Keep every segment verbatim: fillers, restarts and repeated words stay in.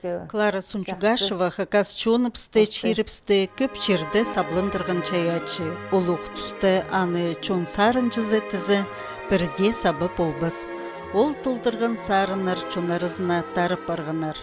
Клара Сунчугашева хакас чоныбысты, чирібісті кӧп чирде сабландырған чайаачы. Улуғ туста аны чон сарынҷызы тізе пірдее саба полбас. Ол толдырған сарыннар чон аразына тарап парғаннар.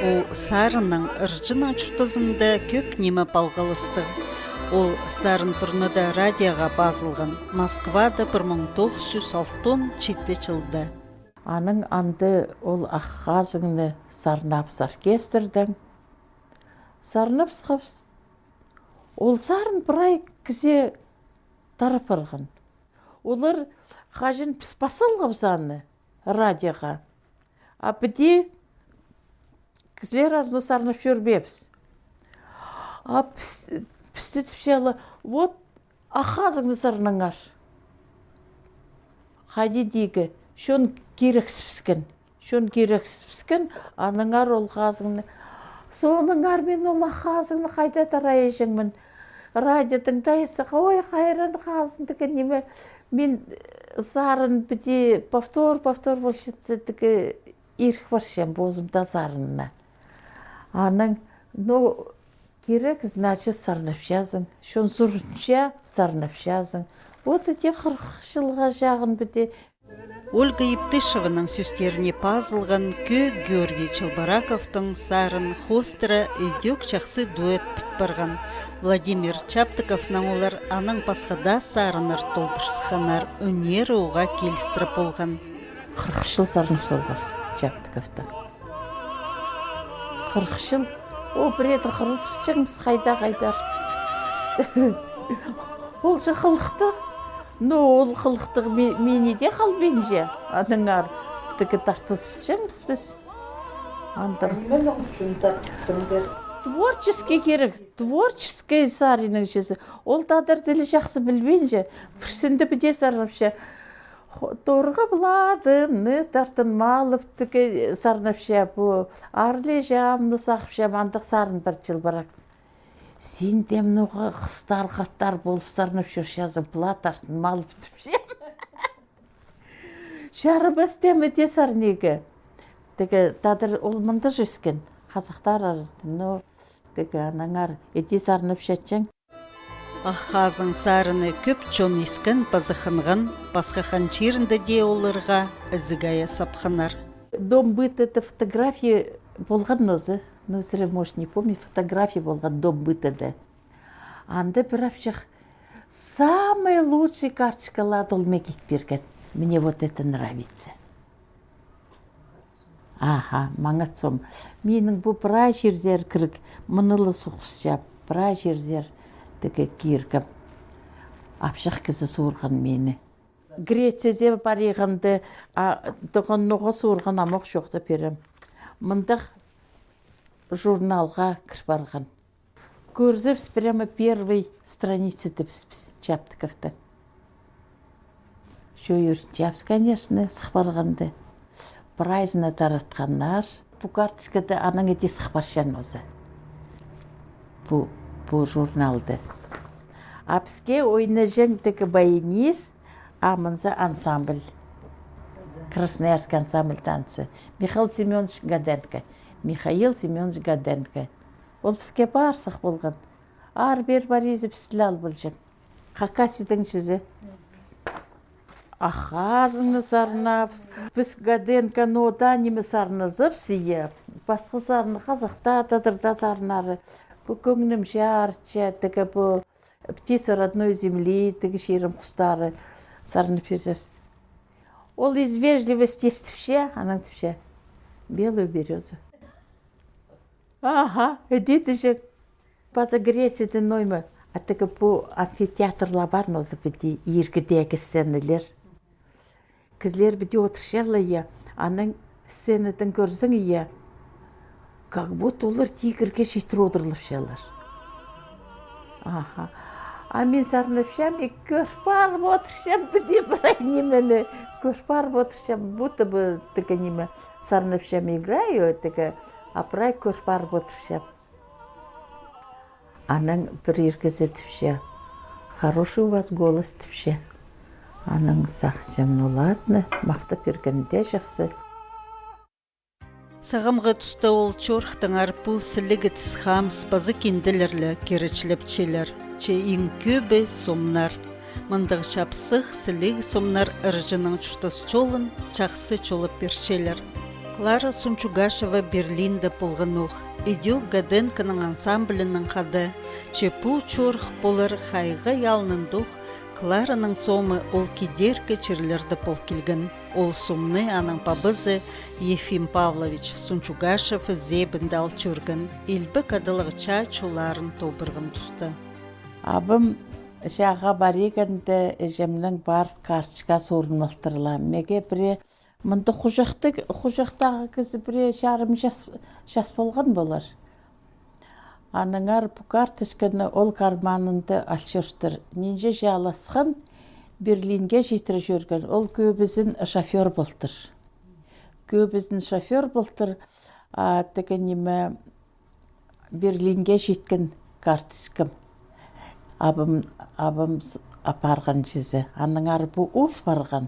Ол сарынның ырҷының чуртазында кӧп ниме палғалыстығ. Ол сарын пурнада радиоға пазылған Москвада пір муң тоғыс чӱс алтон читі чылда. Анаң анда ол ах хазыңны сарнабыс оркестрдең. Сарнабысхабыс. Ол сарын прай кізее тарап парған. Олар хаҷан піс пас салғабыс аны радиоға. А піди кізілер аразында сарнап чӧрбеебіс. А піс, пісті тіпчелер, вот, ах хазыңны сарнаңар. Хайди тигі, чон кирексіпскен. Чон кирексіпскен, аннаңар ол хазыңны. Соонаң мин ол ах хазыңны хайда тарайҷаңмын. Радио тыңдайза, ой, хайран хазың тігі ниме. Мин сарын піди повтор, повтор полчатса, тігі ирік парчам позымда сарынына. Анаң, ну, кирек, значит, сарнапчазың. Чон сурынча, сарнапчазың. Вот іди хырых чылға чағын піди. Ольга Ептышеваның сӧстеріне пазылған кӧӧк Георгий Челбораковтың сарын хоостыра ідӧк чахсы дуэт піт парған. Владимир Чаптыковнаң олар анаң пасха даа сарыннар толдыр сыхханнар, ӱннері уғаа килістіре полған. Хырых чыл сарнап салғабыс Чаптыковтаң. Хырых чыл. О, пірееде хырыспасчаңмыс, хайда-хайдар. Ол же хылыхтығ. Ну, ол хылыхтығ ме-, мині дее халбинча. Аннаңар тігі тартыспасчаңмыс піс. Андағ. Ниме ноң ӱчӱн тартысчаңзар? Творческий кирек, творческий саринның чізе. Ол тадар тілі чахсы пілбинче. Пірсінде піди сарнапча. Хо-, торғабладымны тартынмалып, тігі сарнапча, пу, арлиҷамны сағыпчам, андағ сарын пар Челборак. Син тем ноға хыстар хаттар полып сарнап чӧрчезің, пла тартынмалып тіпчем. Чарабас тем іди сарниға. Тігі тадар ол мында же ӧскен, хазахтар аразында, но тігі аннаңар іди сарнапчатчаң. Ах хазың сарыны кӧп чон искен паза хынған, пасха хан чирінде дее оларға ізіг-ая сапханнар. Дом быта-да фотография полған нооза, ну, сірер, может, не помню, фотография полған Дом быта-да. Анда пір апчах самый лучший карточкаларды ол мағаа ит пирген. Мне вот это нравится. Аха, маңат сом. Минің пу прай чирзер кірік, мыны ла суғыпчам, прай чирзер тігі киргем. Апчах кізі суурған мині. Грециязар париғанда, а, тоғын ноға суурған амох чоохтап пирем. Мындағ журналға кір парған. Кӧрзебіс, прямо первый страница тіпчебіс Чаптыковтың. Чо ӧрінчебіс, конечно, сых парғанда. Прайзына таратханнар. Пу карточкада анаң іди сых парчаң нооза. Пу, пу журналда. А піске ойнаҷаң тігі баянист, а мынзы ансамбль. Красноярский ансамбль танца. Михаил Семёнович Гаденко. Михаил Семёнович Гаденко. Ол піске пар сых полған. Ар-пеер парирза, піс тіл ал полҷаң. Хакасиядаң чізе. Ах хазыңны сарнабыс. Піс Годенко нода ниме сарназыбыс, я. Пасха сарны хазахта, тадырда сарнары. Пу кӧңнім чарча, тігі пу «Птица родной земли», тігі чирім хустары сарнап пирзебіс. Ол из вежливости тіпче, анаң тіпче: «Белую березу». Аха, іди тіҷең. Паза Грецияда ноо ниме, а тігі пу амфитеатрла пар, нозы піди иргідегі сценалар. Кізілер піди одырчалар, я, анаң сценадаң кӧрзең, я, как будто олар тигірге читіре одырлапчалар. Аха. А мин сарнапчам, и кӧр парып одырчам, піди прай нимені. Кӧр парып одырчам, будто бы тігі ниме, сарнапчам, играю, тігі, а прай кӧр парып одырчам. Анаң пір ир кізі тіпче: «Хороший у вас голос», — тіпче. Анаң сағынчам: «Ну ладно, махтап пиргенде чахсы». Сағамғы туста ол чорыхтаңар пу сіліг тіс хамыс паза кинделер ле киречілепчелер, че иң кӧбі сомнар. Мындағ чапсых сіліг сомнар ырҷының чуртас чолын чахсы чолап пирчелер. Клара Сунчугашева Берлинде полғанох, идӧк Годенконың ансамблінең хада, че пу чорых полар хайға алнындох, Клараның сомы ол кидеркі чирлерде пол килген. Ол сомны аның пабазы Ефим Павлович Сунчугашев зебінде ал чӧрген, илбек адалығ чаа чолларын тобырған туста. Абам чааға парирында іҷемнең пар карточка сурын алтырла. Меге пірее мында хужахты, хужахтағы кізі пірее чарым час, час полған полар. Аннаңар пу карточканы ол карманында ал чӧртір. Нинҷе чааласхан, Берлинге читіре чӧрген. Ол кӧбізін шофёр полтыр. Кӧбізін шофёр полтыр, а тігі ниме, Берлинге читкен карточкам. Абам, абам с-, апарған чізе. Аннаңар пу ус парған.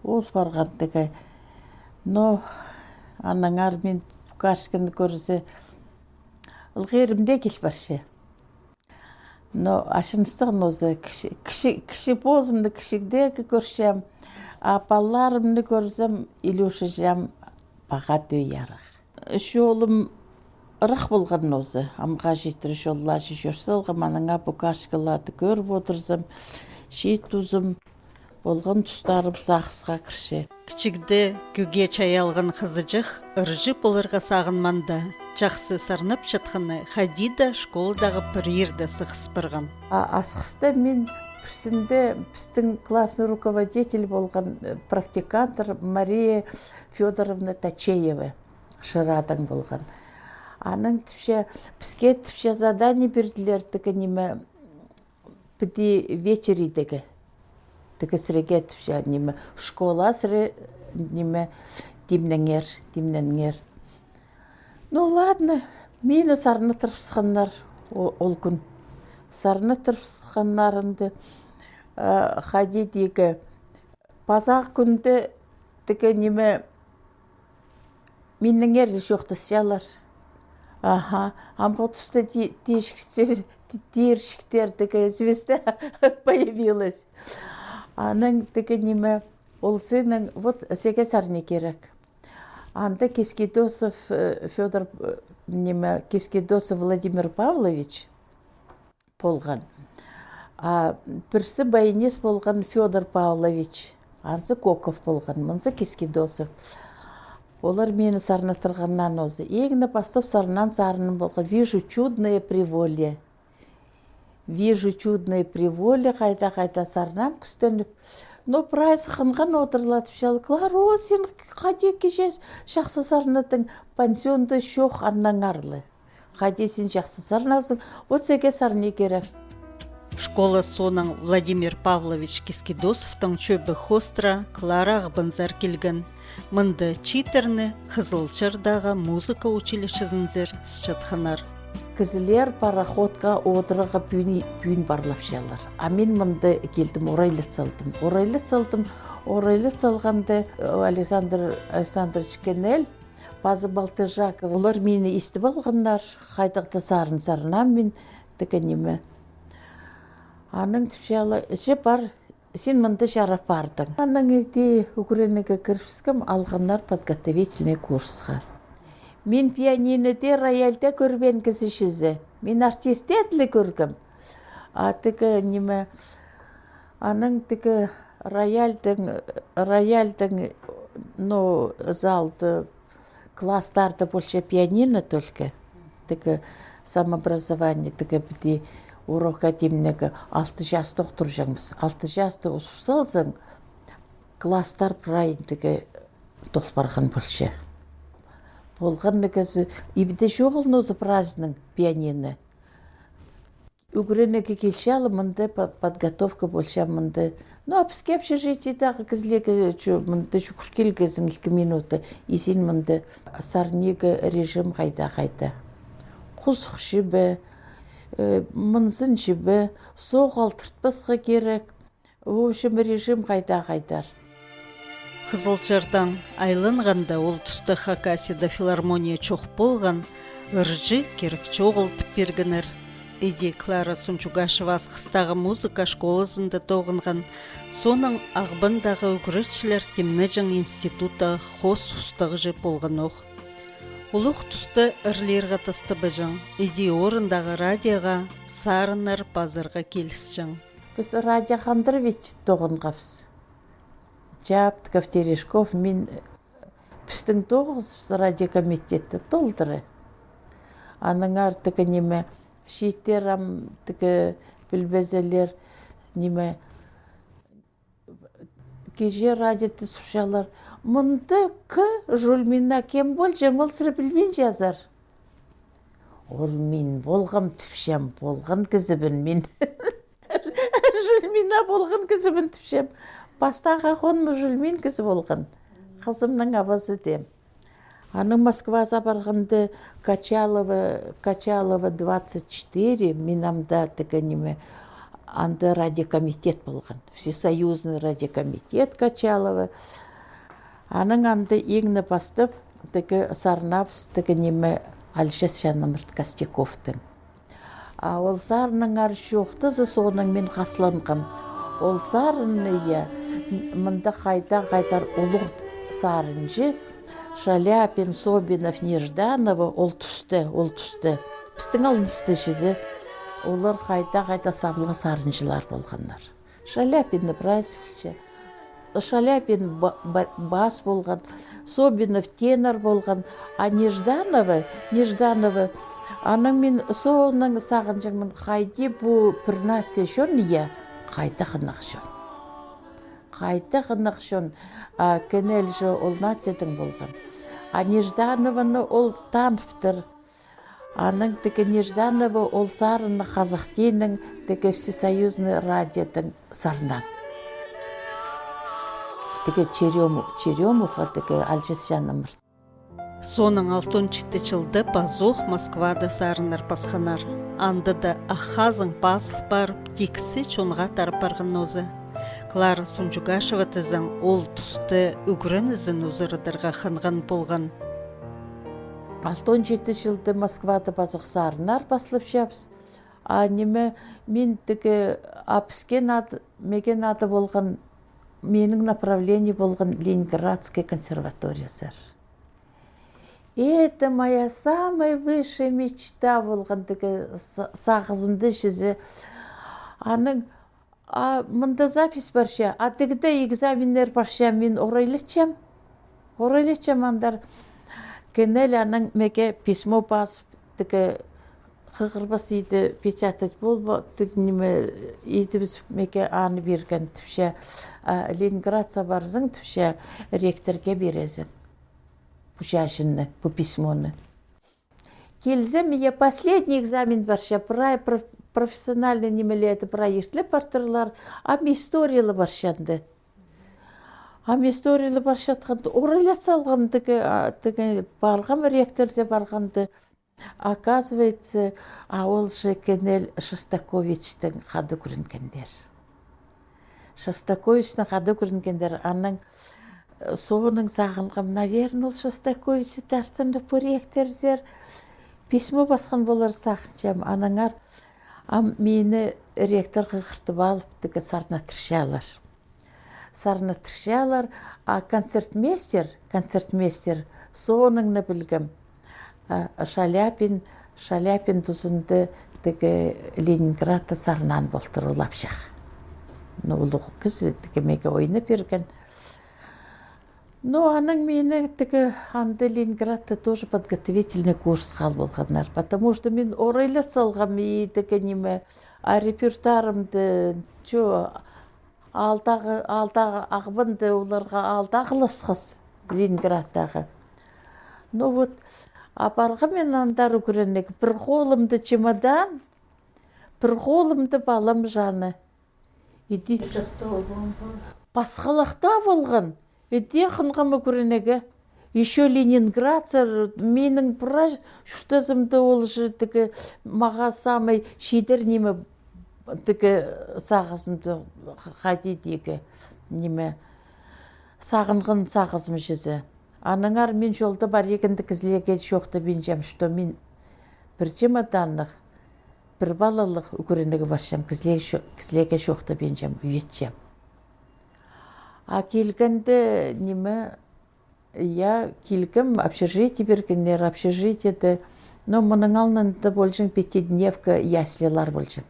Ус парған тігі. Но аннаңар мин пу карточканы кӧрзе, ылғирымда кил парча. Но ачыныстығ нозы, кічі, кічі, кічі позымны кічігдегі кӧрчем, а палаларымны кӧрзем, Илюшаҷам, паға тӧӧй арах. Чолым ырах полған нозы, амға читіре чоллаҷы чӧр салғам, аннаңар пу карточкаларды кӧріп одырзам, чиит тузым, полған тустарым сағысха кірче. Кічігде кӧге чайалған хызыҷах ырҷы поларға сағынмаан даа. Чахсы сарнапчатханы хайди даа школадағы пір иирде сығыс парған. А асхыста мин пірсінде пістің классный руководитель полған, э, практиканттар Мария Фёдоровна Тачеева, Шырадаң полған. Анаң тіпче, піске тіпче задание пирділер, тігі ниме, піди вечер идерге. Тігі сірерге тіпче, ниме, школа сірер, ниме, тимнеңер, тимнеңер. Ну ладно, мині сарнаттырыбысханнар о-, ол кӱн. Сарнаттырыбысханнарында, э, хайди тигі, паза кӱнде тігі ниме, миннеңер чоохтасчалар. Аха, амғы туста ти-, тиирҷіктер, ти-, тиирҷіктер, тігі звезда появилась. Анаң тігі ниме, ол синің, вот сірерге сарни кирек. Анда Кискидосов, э, Фёдор, э, ниме, Кискидосов Владимир Павлович полған. А пірсі баянист полған Фёдор Павлович, анзы Коков полған, мынзы Кискидосов. Олар мині сарнаттырғаннаң оза. Иң не пастап сарнаан сарыным полған «Вижу чудное приволье». «Вижу чудное приволье», хайда-хайда сарнаам кӱстеніп. Но прайзы хынған одырла тіпчелер: «Клара, о, син хайди кичее чахсы сарнадың, пансионда чох аннаңар ла. Хайди син чахсы сарназың, вот сірерге сарни кирек». Школа соонаң Владимир Павлович Кискидосовтың чӧбі хоостыра Клара Ағбанзар килген. Мында чииттерні Хызылчардағы музыка училищезінзер ысчатханнар. Кізілер пароходха одырарға пӱӱн, пӱӱн парлапчалар. А мин мында килдім, орайлат салдым. Орайлат салдым, орайлат салғанда, э, Александр Александрович Кенель пазы Балтыжаков, олар мині истіп алғаннар, хайдағ-да сарын сарнаам мин, тігі ниме. Анаң тіпчелер: «Че пар, син мында чарап пардың. Анаң иди ӱгренерге кірібіскем, алғаннар подготовительный курсха. Мин пианинода, рояльда кӧрбеен кізі чізе. Мин артисттерді кӧргем. А тігі ниме, анаң тігі рояльдың, рояльдың, ну, залды, класстарда полча пианино только. Тігі самообразование, тігі піди урокха тимнеге алты частох турҷаңмыс. Алты частох узуп салзаң, класстар прай тігі тол парған полча. Полған ниме, ибде чоғыл нозы праздник пианино. Ӱгренерге килче ала, мында по-, подготовка полча мында. Ну, а піске общежитиедегі кізілерге чу-, мында чӱгӱр килгезің ікі минута, и син мында сарнирға режим хайда-хайда. Хузухча ба, э, мынзынча ба, соғ алтыртпасха кирек. В общем, режим хайда-хайдар. Хызылчардаң айланғанда ол туста Хакасияда филармония чох полған, ырҷы кирек чоғыл тіп пиргеннер. Иди Клара Сунчугашева Асхыстағы музыка школазында тоғынған, соонаң Ағбандағы ӱгретчілер тимнеҷең институтта хоос устағҷы полғанох. Улуғ туста ырлирға тастабаҷаң, иди орындағы радиоға сарыннар пазарға килісчең. Піс радиоға Андрович тоғынғабыс. Чаптыков, Терешков, мин, пістің тоғызыбыс радиокомитетті толдыра. Аннаңар тігі ниме, чииттер ам тігі пілбезелер, ниме, кичее радиода сурчалар. Мында К. Жульмина кем полҷаң, ол сірер пілбинчезер. Ол мин полғам тіпчем, полған кізібін мин. Жульмина полған кізібін тіпчем. Пастағы хонымы Жульмин кізі полған. Хызымның абазы тем. Анаң Москваза парғанда Качалова, Качалова двадцать четыре, мин анда тігі ниме, анда радиокомитет полған. Всесоюзный радиокомитет Качалова. Анаң анда иң не пастап тігі сарнабыс тігі ниме, Алҷас чаны мырт Костяковтың. А ол сарыннаңар чоохтаза, соонаң мин хазыланғам. Ол сарынны, я, мында хайда-хайдар улуғ сарынҷы Шаляпин, Собинов, Нежданова ол туста, ол туста. Пістің алныбысты чізе, олар хайда-хайда саблығ сарынҷылар полғаннар. Шаляпинні прай пілче. Шаляпин ба-, ба-, бас полған, Собинов тенор полған, а Нежданова, Нежданова, анаң мин соонаң сағынҷаңмын, хайди пу пір нация чон, я, хайдағ ынағ чон. Хайдағ ынағ чон, а, Кенель же ол нациядаң полған. А Нежданованы ол таныптыр. Анаң тігі Нежданова ол сарынны хазах тілінең тігі Всесоюзный радиодаң сарнаан. Тігі Черем-, Черемуха, тігі Алҷас чаны мырт. Соонаң алтон читі чылда пазох Москвада сарыннар пасханнар. Анда даа ах хазың пазыл парып, тиксі чонға тарап парған нозы. Клара Сунчугашева тізең, ол туста ӱгренізін узарадарға хынған полған. Алтон читі чылда Москвада пазох сарыннар паслапчабыс. А ниме, мин тігі, а піске нада, меге нада полған, минің направление полған Ленинградская консерваториязар. Это моя самая высшая мечта полған тігі са-, сағызымда чізе. Анаң, а, мында запись парча, а тігде экзаменнер парча, мин орайлатчам. Орайлатчам андар. Кенель анаң меге письмо пазып, тігі хығырбас иді печатать полба, тіг ниме, идібіс меге аны пирген, тіпче, а, Ленинградса парзаң, тіпче, ректорға пирезің. Пу чаачыны, пу письмоны. Килзем, я, последний экзамен парча, прай проф-, профессиональный нимелерді прай иртлеп партырлар, ам история ла парчанды. Ам история ла парчатханды, орайлат салғам тігі, а, тігі парғам, ректорзар парғанды. Оказывается, а ол же Кенель Шостаковичтең хада ӱгренгеннер. Шостаковичтең хада ӱгренгеннер, анаң, э, соонаң сағынғам, наверно, ол Шостаковичті тартынып, пу ректорзар письмо пасхан полар сағынчам, аннаңар ам мині ректор хығыртып алып, тігі сарнаттырчалар. сарнаттырчалар, а концертмейстер, концертмейстер, соонаң на пілгем. А, Шаляпин, Шаляпин тузында тігі Ленинградта сарнаан полтыр ол апчах. Ну, улуғ кізі, тігі меге ойнап пирген. Ну, анаң мині тігі анда Ленинградта тоже подготовительный курсха ал полғаннар. Потому что мин орайлас салғам и тігі ниме, а репертуарымда, чо, алдағы, алдағы ағбанда оларға алты класс хыс Ленинградтағы. Ну вот, апарғам мин андар ӱгренерге. Пір холымда чемодан, пір холымда палам чаны. Иди. Пасхалахта полған. Иди хынғам ӱгренерге. Ещё Ленинград сар, минің прай чуртазымда ол же тігі мағаа самый чидер ниме, тігі сағызымда хайди тігі ниме, сағынған сағызым чізе. Аннаңар мин чолда парирғанда кізілерге чоохтабинчам, что мин пір чемоданнығ, пір палалығ ӱгренерге парчам, кізілерге чо-, кізілерге чоохтабинчам, ӱйетчем. А килгенде ниме, я, килгем, общежитие пиргеннер, общежитиеде, но мының алнында полҷаң пятидневка, яслилар полҷаң.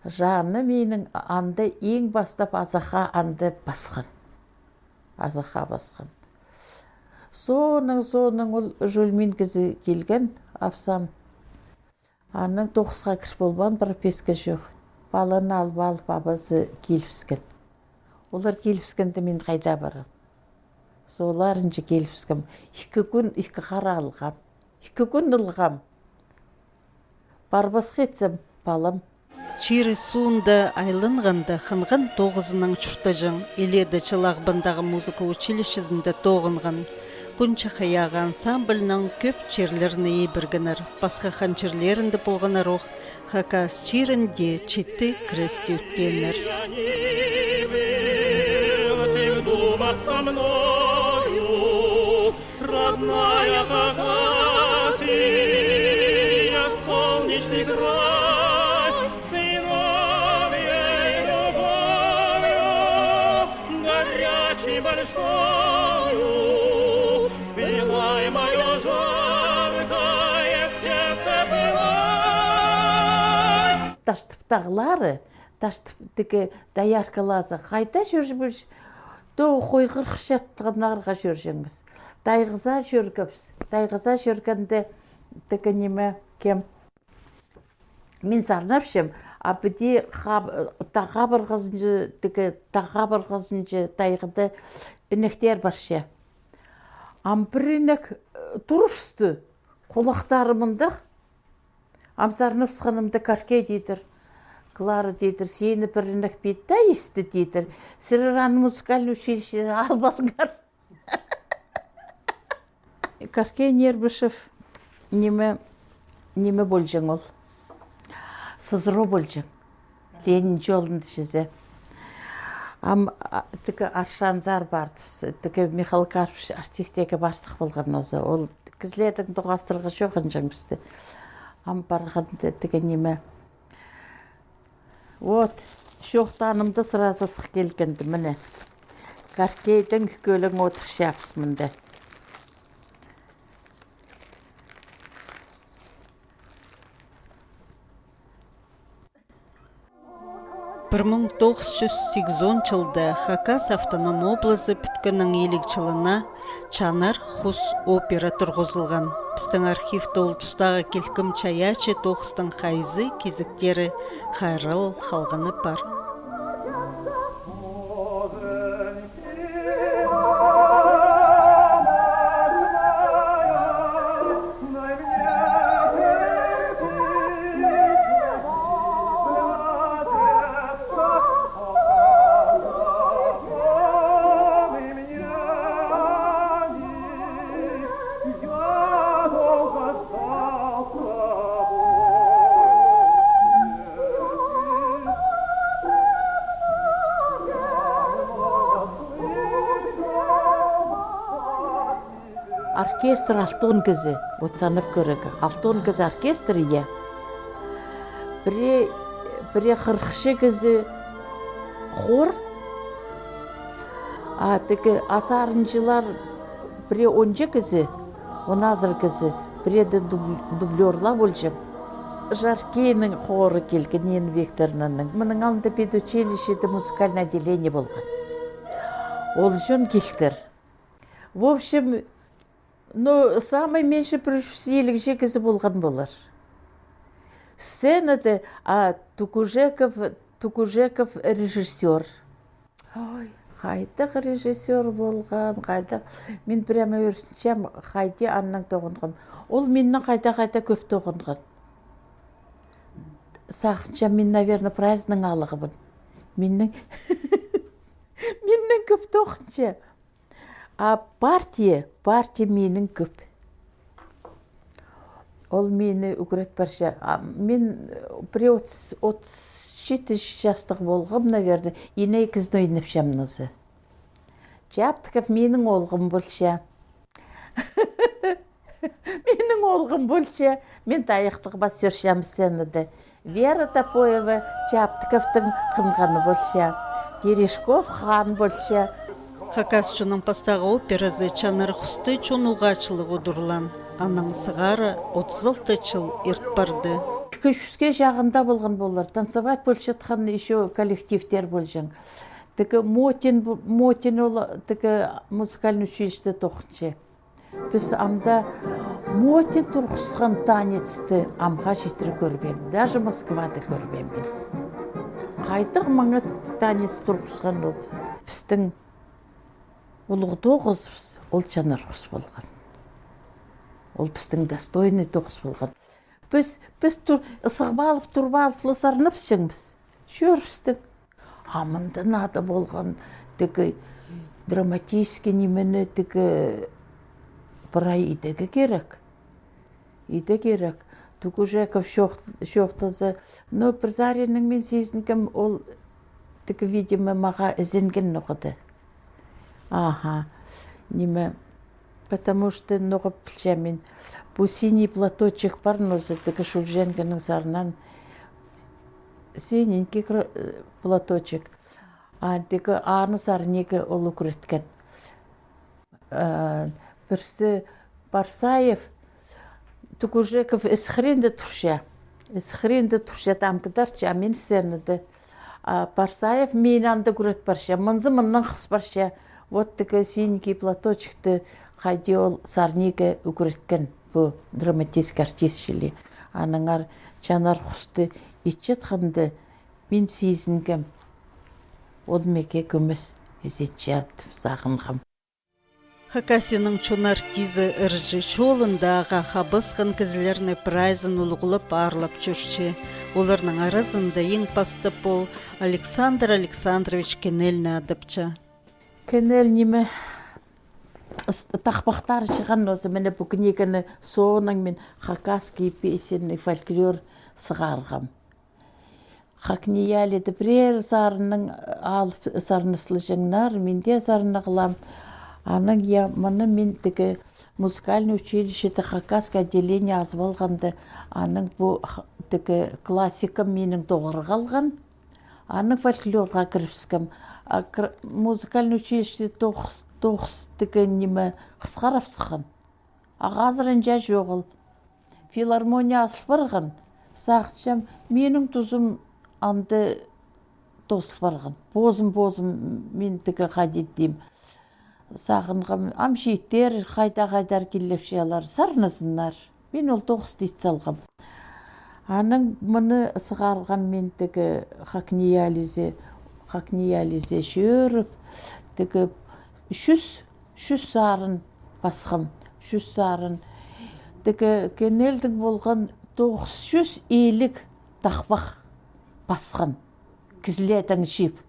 Чаны минің анда иң пастап азахха анда пасхан. Азахха пасхан. Соонаң, соонаң ол Жульмин кізі килген, апсам. Анаң тоғысха кір полбаан, прописка чох. Паланы алып алып, абазы килібіскен. Олар килібіскенде мин хайда парам? Соларынҷа килібіскем. Ікі кӱн, ікі хара алғам. Ікі кӱн ылғам. Парбасха итсем, палам. Чирі суунда айланғанда хынған тоғызынаң чуртаҷаң, илееде Чыл Ағбандағы музыка училищезінде тоғынған. Кӱн чахайағы ансамбльнаң кӧп чирлерні ибіргеннер. Пасха хан чирлерінде полғаннар ох, Хакас чирінде читі крезтті ӧткеннер. Родная Хакасия, солнечный край, с новой любовью, горячей, большою, пылай, моё жаркое сердце, пылай. Таштып тағлары, таштып тігі Дояркалазы. Хайда чӧрҷеңміс? То хойғырых чатханнарға чӧрҷеңміс. Тайғаза чӧргебіс. Тайғаза чӧргенде тігі ниме, кем? Мин сарнапчам, а піди хаб-, тағ хабырғазынҷа, тігі тағ хабырғазынҷа тайғада інектер парча. Ам пір інек, э, турыбысты, хулахтары мындағ. Ам сарнапсханымда Каркей тидір. Клара тидір, сині пір інек пит таа исті тидір. Сірер аны музыкальный училище алып алыңар. Каркей Нербышев ниме, ниме полҷаң ол. Сызыра полҷаң. Ленин чолында чізе. Ам, а, тігі Аршанзар пардыбыс. Тігі Михаил Карпович артистерге парзах полған оза. Ол кізілернең тоғастырарға чоғынҷаң пісті. Ам парғанда тігі ниме. Вот, чоохтанымда сразу сых килгенді, міне. Каркейдең ӱкӧлең одырчабыс мында. Пір муң тоғыс чӱс сигізон чылда Хакас автоном облазы пӱткеннің илиг чылына Чанар хус опера турғызылған. Пістің архивте ол тустағы килкім чайаачы тоғыстың хайзы кизектері хайраллал халғаны пар. Оркестр алтон кізі, вот санап кӧрерге. Алтон кізі оркестр, я. Пірее, пірее хырыхча кізі хор, А тігі азарынҷылар пірее он читі кізі, он азыр кізі, пірееде дуб-, дублёрлар полҷаң. Жаркийнің хоры килген, Нина Викторовнаның. Мының алнында педучилищеде музыкальное отделение полған. Ол чон килтір. В общем, ну, самый меньше пір чӱс илиг читі кізі полған полар. Сценада, а, Тугужеков, Тугужеков режиссёр. Ой, хайдағ режиссёр полған, хайдағ. Мин прямо ӧрінчем, хайди аннаң тоғынғам. Ол миннең хайда-хайда кӧп тоғынған. Сағынчам, мин, наверное, прайзының алығыбын. Миннең, миннең кӧп тоғынча. А партия, партия миннең кӧп. Ол мині ӱгрет парча. А мин, э, пірее отыс, отыс читі частығ полғам, наверное, ине кізіні ойнапчам ноза. Чаптыков минің оолғым полча. Минің оолғым полча. Мин тайахтығ пас чӧрчем сценада. Вера Топоева Чаптыковтың хынғаны полча. Терешков хан полча. Хакас чонның пастағы операзы «Чанар хусты» чон уғаа чылығ удурлаан. Аның сығара отыс алты чыл ирт парды. Ікі чӱске чағында полған полар. Танцевать полчатхан ещё коллективтер полҷаң. Тігі Мотин, Мотин ол тігі музыкальный училище тоғынча. Піс амда Мотин турғысхан танецті амға читіре кӧрбеем, даже Москвада кӧрбеем мин. Хайдағ маңат танец турғысхан ол. Пістің улуғ тоғызыбыс ол Чанар хус полған. Ол пістің достойный тоғыс полған. Піс, піс тур-, сығып алып, турып алып ла сарнапчаңмыс. Чӧрібістің. А мында надо полған тігі драматический нимені тігі прай идерге кирек. Идерге кирек. Тугужеков чоох-, чоохтаза. Но пір саринаң мин сизінгем, ол тігі, видимо, мағаа ізенген ноға-да. Аха. Ниме, потому что ноға пілчем мин. Пу синий платочек пар, ноза тігі Шульженконың сарынаң. Синенький кра-, э, платочек. А тігі аны сарниға ол ӱгреткен. Э, пірсі Парсаев, Тугужеков ізі хыринда турча. Ізі хыринда турча, там кідірче, а мин сценада. А Парсаев мині анда ӱгрет парча. Мынзы мыннаң хыс парча. Вот тігі синенький платочекті хайди ол сарниға ӱгреткен пу драматический артист чіли. Аннаңар Чанар хусты итчеткенде мин сизінгем, ол мағаа кӧмес ізенче тіп сағынғам. Хакасияның чон артизі ырҷы чолында ағаа хабысхан кізілерні прайзын улуғлап, аарлап чӧрче. Оларның аразында иң пастап ол Александр Александрович Кенельні адапча. Кенель ниме, с-, тахпахтар чыған, оза мына пу книганы соонаң мин хакасский песенный фольклор сығарғам. Хакниялиде пірер сарыннаң алып сарнаслаҷаңнар, мин дее сарнағлам. Анаң, я, мыны мин тігі музыкальный училищеде хакасский отделение азып алғанда, анаң пу х-, тігі классика минің тоғыр халған. Анаң фольклорға кірібіскем. А кір-, музыкальный училище тоғыс, тоғыс тігі ниме хысхарып сыххан. Ағаа азыранҷа чоғыл. Филармония азыл парған. Сағынчам, минің тузым анда тоозыл парған. Позым, позым, мин тігі хайди идем. Сағынғам, ам чииттер хайда-хайдар килепчелер, сарназыннар. Мин ол тоғысты ит салғам. Анаң мыны сығарғам мин тігі Хакниялизе, Хакниялизе чӧріп, тігі чӱс, чӱс сарын пасхам, чӱс сарын. Тігі Кенельдің полған тоғыс чӱс илиг тахпах пасхан, кізілердең чыып.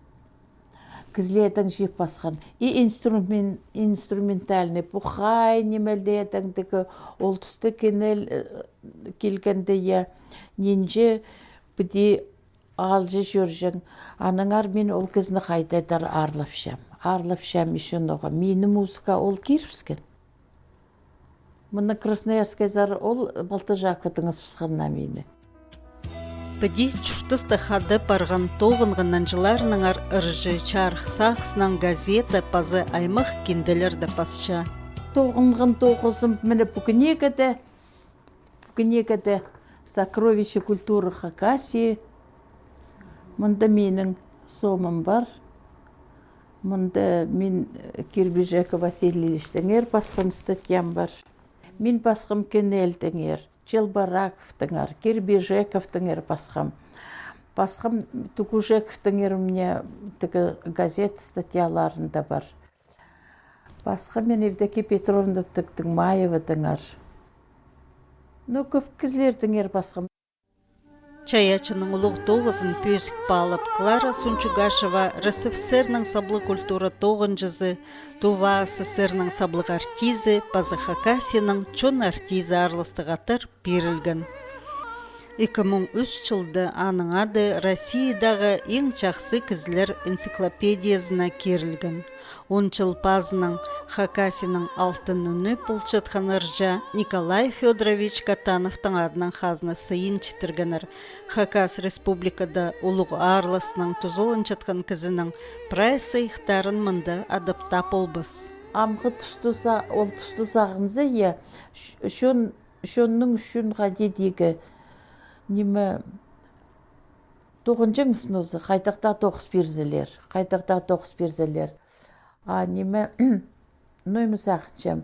Кізілердең чыып пасхан. И инструмен-, инструментальный, пу хай нимелердең тігі, ол туста Кенель, э, килгенде, я, нинҷе піди аалҷы чӧрҷең. Аннаңар мин ол кізіні хайдағ-да аарлапчам. Аарлапчам ещё ноға. Мині музыка ол кирібіскен. Мына Красноярскайзар ол Балтыжаковтың ызыбысханына мині. Піди чуртаста хада парған тоғынған нанҷыларынаңар ырҷы чарых сағыснаң газета паза аймах кинделерде пасча. Тоғынған тоғызым, міне, пу книгада, пу книгада «Сокровища культуры Хакасии». Мында минің сомым пар. Мында мин, э, Кирбижеков Василий Ильичтеңер пасхан статьям пар. Мин пасхам Кенельдеңер, Челбораковтаңар, Кирбижековтаңар пасхам. Пасхам Тугужековтаңар, у меня тігі газет статьяларында пар. Пасхам мин Евдокия Петровна Тык-, Тыгмаеватаңар. Ну, кӧп кізілердеңер пасхам. Чайаачының улуғ тоғызын пӧзік паалап, Клара Сунчугашева РСФСР-ның саблығ культура тоғынҷызы, Тува АССР-ның саблығ артизі паза Хакасияның чон артизі аарластығ аттар пирілген. Ікі муң ӱс чылда аның ады Россиядағы иң чахсы кізілер энциклопедиязына кирілген. Он чыл пазынаң Хакасияның алтын ӱні полчатхан ырҷа Николай Фёдорович Катановтың адынаң хазна сыйын читіргеннер. Хакас Республикада улуғ аарласнаң тузаланчатхан кізінің прай сыйыхтарын мында адап таа полбас. Амғы тустыза, ол тусты сағынза, я, ч-, чон, чонның ӱчӱн хайди тигі, ниме, тоғынҷаңмыс нозы, хайдағ даа тоғыс пирзелер, хайдағ даа тоғыс пирзелер. А ниме, ну, ниме сағынчам.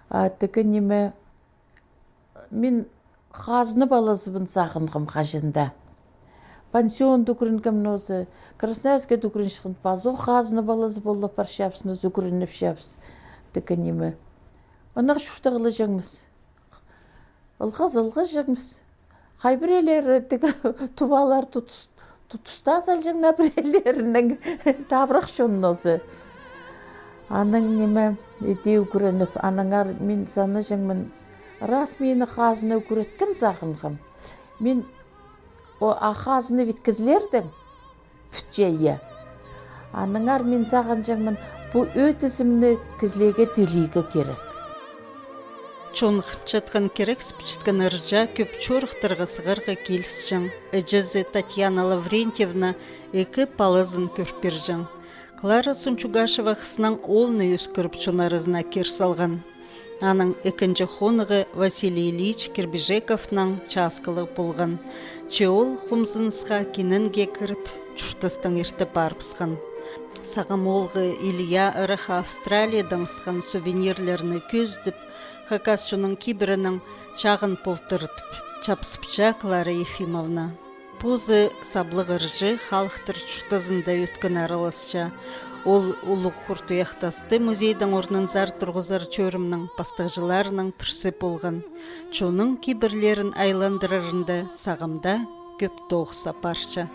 А тігі ниме, мин хазна палазыбын сағынғам хаҷан даа. Пансионда ӱгренгем нозы, Красноярскайда ӱгренчеткен, пазох хазна палазы полып парчабыс нозы, ӱгреніпчебіс. Тігі ниме. Ынағ чуртағлаҷаңмыс. Ылғазы ылғаҷаңмыс. Хай пірелері тігі тувалар тутыс-, тутыстазалҷаң, на пірелерінең табырах чон нозы. Анаң ниме, іди ӱгреніп, аннаңар мин санаҷаңмын, раз мині хазна ӱгреткен сағынғам. Мин, о, а хазна вит кізілердең пӱтче, я. Аннаңар мин сағынҷаңмын, пу ӧдізімні кізілерге тӧлирге кирек. Чон хынчатхан, кирексіп чатхан ырҷа кӧп чорыхтарға сығарға килісчең. Іҷезі Татьяна Лаврентьевна ікі палазын кӧр пирҷең. Клара Сунчугашева хыснаң оолны ӧскіріп, чон аразына кир салған. Аның ікінҷі хонығы Василий Ильич Кирбижековнаң часкалығ полған. Че ол хомзынысха киненге кіріп, чуртастаң ирте парыбысхан. Сағам оолғы Илья ырах Австралиядаң ысхан сувенирлерні кӧзідіп, хакас чонның кибірінең чағын полтыртып, чапсыпча Клара Ефимовна. Позы саблығ ырҷы халыхтар чуртазында ӧткін араласча. Ол улуғ хур туяхтасты музейдең орнынзар турғызар чӧрімнің пастағҷыларының пірсі полған. Чонның кибірлерін айландырарында сағамда кӧп тоғыс апарча.